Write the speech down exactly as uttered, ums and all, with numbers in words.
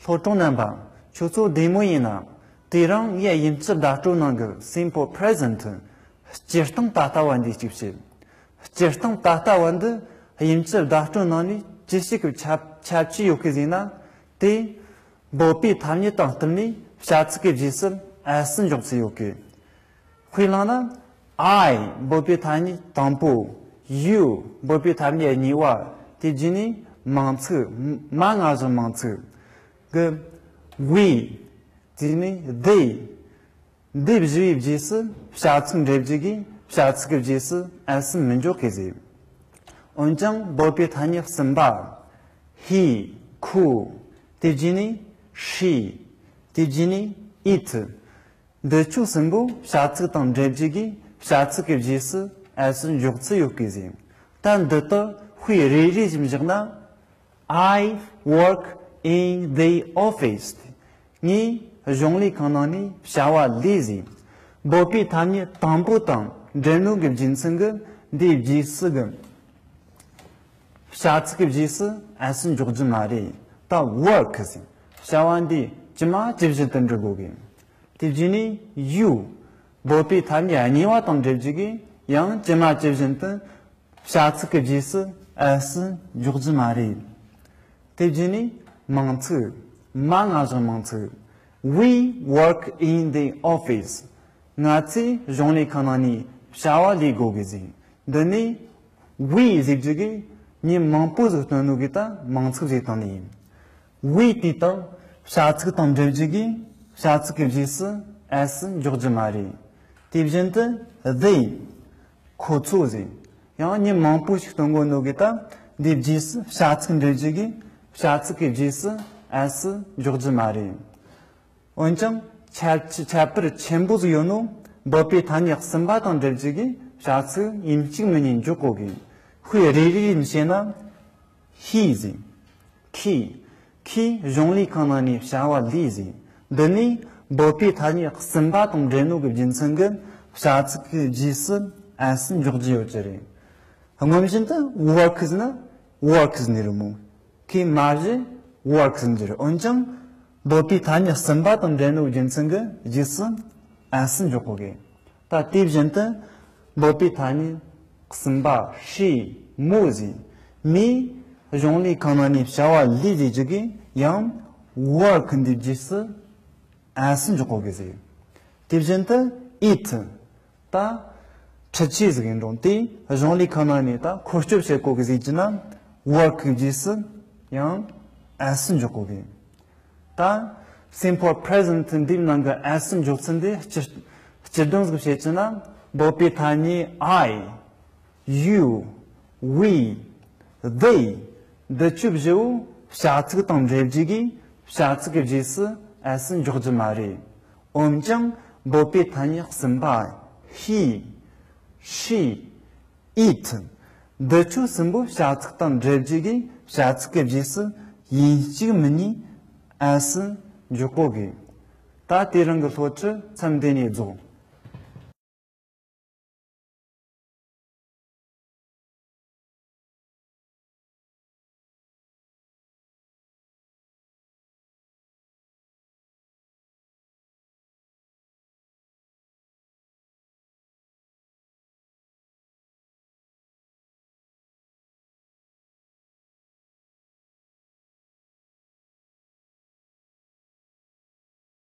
སློབ་གྲོགས་རྣམ་པ། ཁྱོད་ཚོ་བདེ་མོ་ཡིན་ན། དེ་རིང་ངས་དབྱིན་ཇིའི་བརྡ་སྤྲོད་ནང་གི་simple present སྤྱིར་བཏང་ད་ལྟ་བ་འདི་གཅིག་བཤད། སྤྱིར་བཏང་ད་ལྟ་བ་འདི་དབྱིན་ཇིའི་བརྡ་སྤྲོད་ནང་ནས་ཅི་ཞིག་གི་ཁྱད་ཁྱད་ཆོས་ཡོད་གི་ཟེར་ན། དེ་འབོད་པའི་ཐ་སྙད་དང་བསྟུན་ནས་བྱ་ཚིག་གི་རྗེས་སུ་s འཇོག་ཚུལ་ཡོད་གི། དཔེར་བླངས་ན། I འབོད་པའི་ཐ་སྙད་དང་པོ། You འབོད་པའི་ཐ་སྙད་གཉིས་པ། དེ་རྗེས་ནས་མིང་ཚིག་མ་སྔ་བཞག་མིང་ཚིག་གི། We དེ་ནས་they འདི་བཞི་བའི་རྗེས་སུ་བྱ་ཚིག་འབྲེལ་རྒྱུ་གི་བྱ་ཚིག་གི་རྗེས་སུ་s མི་འཇོག་གི་ཟེར། འོན་ཀྱང་འབོད་པའི་ཐ་སྙད་གསུམ་པ། He ཁོ། དེ་རྗེས་ནས་she དེ་རྗེས་ནས་it འདི་ཆོ་གསུམ་པོ་བྱ་ཚིག་དང་འབྲེལ་རྒྱུ་གི་བྱ་ཚིག་གི་རྗེས་སུ་s འཇོག་ཚུལ་ཡོད་གི་ཟེར། ད་འདི་དག་དཔེ་རེ་རེ་བཞིན་བཞག་ན། I work in the office. ངས་གཞུང་ལས་ཁང་ནང་ནས་བྱ་བ་ལས་ཟེར། འབོད་པའི་ཐ་སྙད་དང་པོ་དང་འབྲེལ་ནོ་གི་རྒྱུ་མཚན་གི་འདིའི་རྗེས་སུ་གི་བྱ་ཚིག་གི་རྗེས་སུ་s འཇོག་རྒྱུ་མ་རེད། ད་work ཟེར། བྱ་བ་འདི་ཇི་མ་ཇི་བཞིན་དུ་འབྲི་དགོས་གི། དེ་རྗེས་ནས་you འབོད་པའི་ཐ་སྙད་གཉིས་པ་དང་འབྲེལ་རྒྱུ་གི་ཡང་ཇི་མ་ཇི་བཞིན་དུ་བྱ་ཚིག་གི་རྗེས་སུ་s འཇོག་རྒྱུ་མ་རེད། དེ་རྗེས་ནས་མིང་ཚིག་མ་སྔ་བཞག་མིང་ཚིག We work in the office. ང་ཚོས་གཞུང་ལས་ཁང་ནང་ནས་བྱ་བ་ལས་དགོས་གི་ཟེར། འདི་ནས་we ཟེར་རྒྱུ་གི་མི་མང་པོ་ཟིག་སྟོན་ནོ་གི་ད་མིང་ཚིག་ཟིག་བཏང་ནི་ཡིན། We དེ་དག་བྱ་ཚིག་དང་འབྲེལ་རྒྱུ་གི་བྱ་ཚིག་གི་རྗེས་སུ་s འཇོག་རྒྱུ་མ་རེད། དེ་བཞིན་དུ་they ཁོ་ཚོ་ཟེར། ཡང་མི་མང་པོ་ཞིག་སྟོན་དགོས་ནོ་གི་ད་འདི་རྗེས་སུ་བྱ་ཚིག་འབྲེལ་རྒྱུ་གི་བྱ་ཚིག་གི་རྗེས་སུ་s འཇོག་རྒྱུ་མ་རེད། འོན་ཀྱང་ཁྱད་ཁྱད་པར་ཆེན་པོ་ཟིག་ཡོད་ནོ། འབོད་པའི་ཐ་སྙད་གསུམ་པ་དང་འབྲེལ་རྒྱུ་གི་བྱ་ཚིག་ཡིན་གཅིག་མིན་གཉིས་འཇོག་དགོས་གི། དཔེ་རེ་རེ་བཞིན་བཤད་ན། He ཟེར། ཁོས། ཁོས་གཞུང་ལས་ཁང་ནང་ནས་བྱ་བ་ལས་ཟེར། འདི་ནས་འབོད་པའི་ཐ་སྙད་གསུམ་པ་དང་འབྲེལ་ནོ་གི་རྒྱུ་མཚན་གི་བྱ་ཚིག་གི་རྗེས་སུ་s འཇོག་རྒྱུ་ཡོད་ཀྱི་རེད། སྔོན་བཞིན་དུ་work ཟེར་ན་work ཟེར་ནི་རེད་མོ། ཁོས་མ་གཞི་work ཟེར་གྱི་རེད། འོན་ཀྱང་འབོད་པའི་ཐ་སྙད་གསུམ་པ་དང་འབྲེལ་ནོ་རྒྱུ་མཚན་གི་རྗེས་སུ་s འཇོག་དགོས་གི། ད་དེ་བཞིན་དུ་འབོད་པའི་ཐ་སྙད་གསུམ་པ་she མོ་ཟེར། མོས་གཞུང་ལས་ཁང་ནང་ནས་བྱ་བ་ལས་ཟེར་རྒྱུ་གི་ཡང་work འདི་རྗེས་སུ s འཇོག་དགོས་གི་ཟེར། དེ་བཞིན་དུ་it ད་འཕྲུལ་ཆས་ཟིག་ཡིན་རུང་དེ་གཞུང་ལས་ཁང་ནང་ནས་ད་འཁོར་སྐྱོད་བྱེད་དགོས་གི་ཟེར་རྒྱུ་ན་work གི་རྗེས་སུ་ཡང་s འཇོག་དགོས་གི། ད་simple present འདིའི་ནང་གི་s འཇོག་ཚུལ་འདི་སྤྱིར་སྤྱིར་བཏང་ཟིག་བཤད་རྒྱུ་ན། འབོད་པའི་ཐ་སྙད་I you we they འདི་ཆོ་བཞི་བོ་བྱ་ཚིག་དང་འབྲེལ་རྒྱུ་གི་བྱ་ཚིག་གི་རྗེས་སུ་s འཇོག་རྒྱུ་མ་རེད། འོན་ཀྱང་འབོད་པའི་ཐ་སྙད་གསུམ་པ་he she it འདི་ཆོ་གསུམ་པོ་བྱ་ཚིག་དང་འབྲེལ་རྒྱུ་གི་བྱ་ཚིག་གི་རྗེས་སུ་ཡིན་གཅིག་མིན་གཉིས་s འཇོག་དགོས་གི། ད་དེ་རིང་གི་སློབ་ཁྲིད་མཚམས་འདི་ནས་རྫོགས།